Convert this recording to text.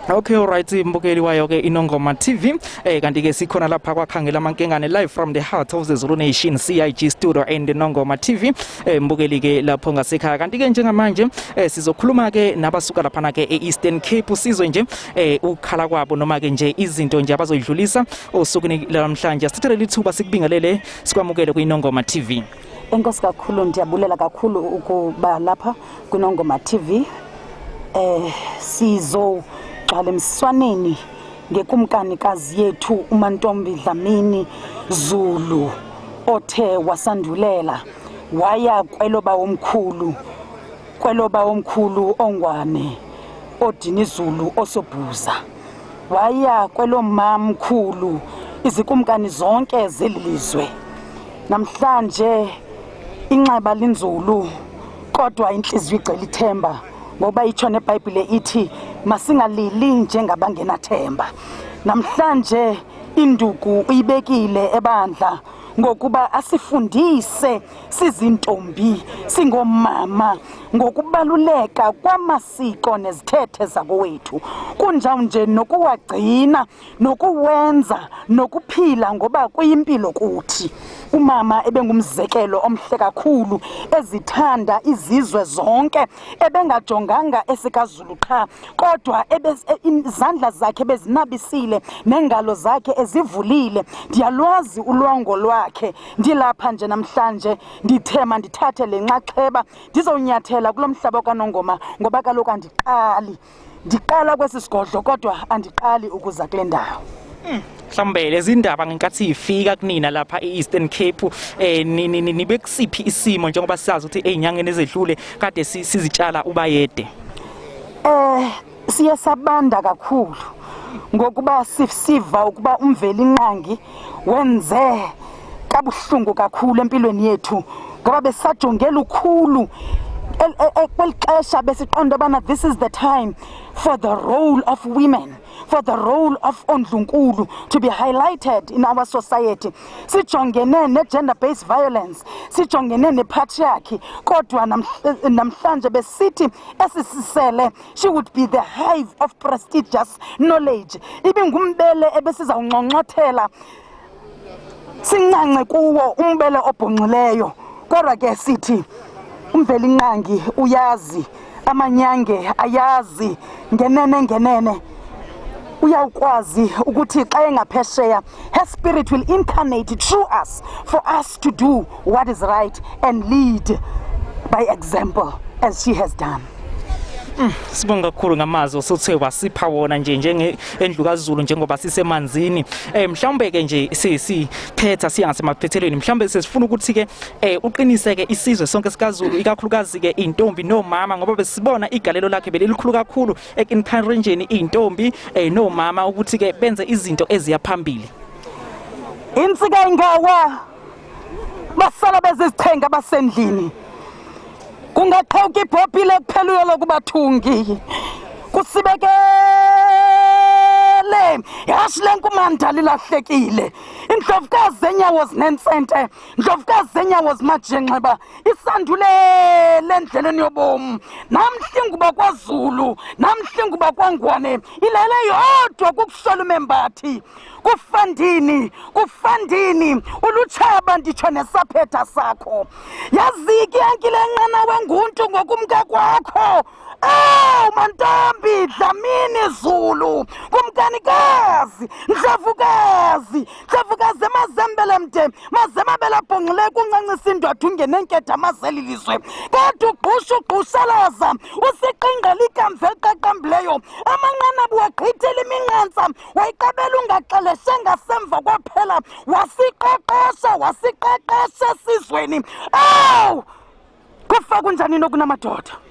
Okay, alright, mbukeli wayo ke iNongoma TV, kanti ke sikhona lapha kwakhangela amankengane, live from the heart of the Zulu Nation, CIG Studio and Nongoma TV. Mbukeli ke lapho ngasekhaya, kanti ke njengamanje sizokhuluma ke nabasuka lapha ke eEastern Cape, sizwe nje ukukhala kwabo noma ke nje izinto nje abazoyidlulisa osukwini lamhlanje. Sithathele lithuba sikubingelele, sikwamukele kwiNongoma TV. Enkosi kakhulu, ndiyabulela kakhulu ukuba lapha kwiNongoma TV. Sizogxala emswaneni ngekumkanikazi yethu uMantombi Dlamini Zulu, othe wasandulela waya kweloba womkhulu, kweloba womkhulu oNgwane oDinizulu oSobhuza, waya kwelomamkhulu izikumkani zonke zeli lizwe. Namhlanje inxeba linzulu, kodwa inhliziyo igcwele ithemba, ngoba itsho neBhayibhile ithi masingalili njengabangenathemba. Namhlanje induku uyibekile ebandla ngokuba asifundise sizintombi, singomama, ngokubaluleka kwamasiko nezithethe zakowethu, kunjalo nje nokuwagcina nokuwenza nokuphila, ngoba kuyimpilo kuthi. Umama ebengumzekelo omhle kakhulu, ezithanda izizwe zonke, ebengajonganga esikaZulu qha, kodwa izandla zakhe bezinabisile nengalo zakhe ezivulile. Ndiyalwazi ulwango lwakhe. Ndilapha nje namhlanje ndithe mandithathe le nxaxheba, ndizowunyathela kulo mhlaba kaNongoma, ngoba kaloku andiqali, ndiqala kwesi sigodlo, kodwa andiqali ukuza kule ndawo. Mhlawumbe lezi ndaba ngenkathi ifika kunina lapha e-Eastern Cape, nibe kusiphi isimo, njengoba sisazi ukuthi ey'nyangeni ezedlule kade sizitshala ubayede? Siye sabanda kakhulu ngokuba siva ukuba uMvelinqangi wenze kabuhlungu kakhulu empilweni yethu, ngoba besajonge lukhulu kweli xesha, besiqonda ubana this is the time for the role of women, for the role of ondlunkulu to be highlighted in our society. Sijongene ne-gender based violence, sijongene ne-patriarchy, kodwa namhlanje besithi esisisele, she would be the hive of prestigious knowledge, ibingumbele ebesizawunxonxothela sincance kuwo, umbele obhonxileyo. Kodwa ke sithi uMvelinqangi uyazi, amanyange ayazi, ngenene ngenene uyawukwazi ukuthi xa engaphesheya, her spirit will incarnate through us for us to do what is right and lead by example as she has done. Sibonga kakhulu ngamazwi osuthe wasipha wona nje njenge endlu kaZulu, njengoba sisemanzini. Mhlawumbe ke nje siphetha, siya ngasemaphethelweni, mhlawumbe sesifuna ukuthi ke uqinise ke isizwe sonke sikaZulu, ikakhulukazi ke intombi nomama, ngoba besibona igalelo lakhe belilikhulu kakhulu ek-encouraging intombi nomama ukuthi ke benze izinto eziya phambili. Insika ingawa, basala bezizithenga basendlini. Kungaqhawuka ibhobhile, kuphela uyolo kubathungi. Kusibekele yashi lenkumanda lilahlekile. Indlovukazi zenyawo zinentsente, ndlovukazi zenyawo zimajenxeba, isandulele endleleni yobomi. Namhlinguba kwaZulu, namhlinguba kwaNgwane, ilele yodwa kukuswela umembathi. Kufandini, kufandini, ulutshaba nditsho nesaphetha sakho. Yaziki yanki le nqanawe nguntu ngokumka kwakho. Ewu Mantombi Dlamini Zulu, kumkanikazi, ndlovukazi, ndlovukazi emazembele mde, mazemabele abhonxileyo, kuncancisa indoda ungenenketha amazeli lizwe. Kodwa ugqusha ugqushalaza, usiqingqela ikamva eliqaqambileyo, amanqanaba wagqithela iminqantsa, wayiqabela ungaxeleshe ngasemva kwaphela, wasiqeqesha, wasiqeqesha esizweni. Awu, kufa kunjani nokunamadoda?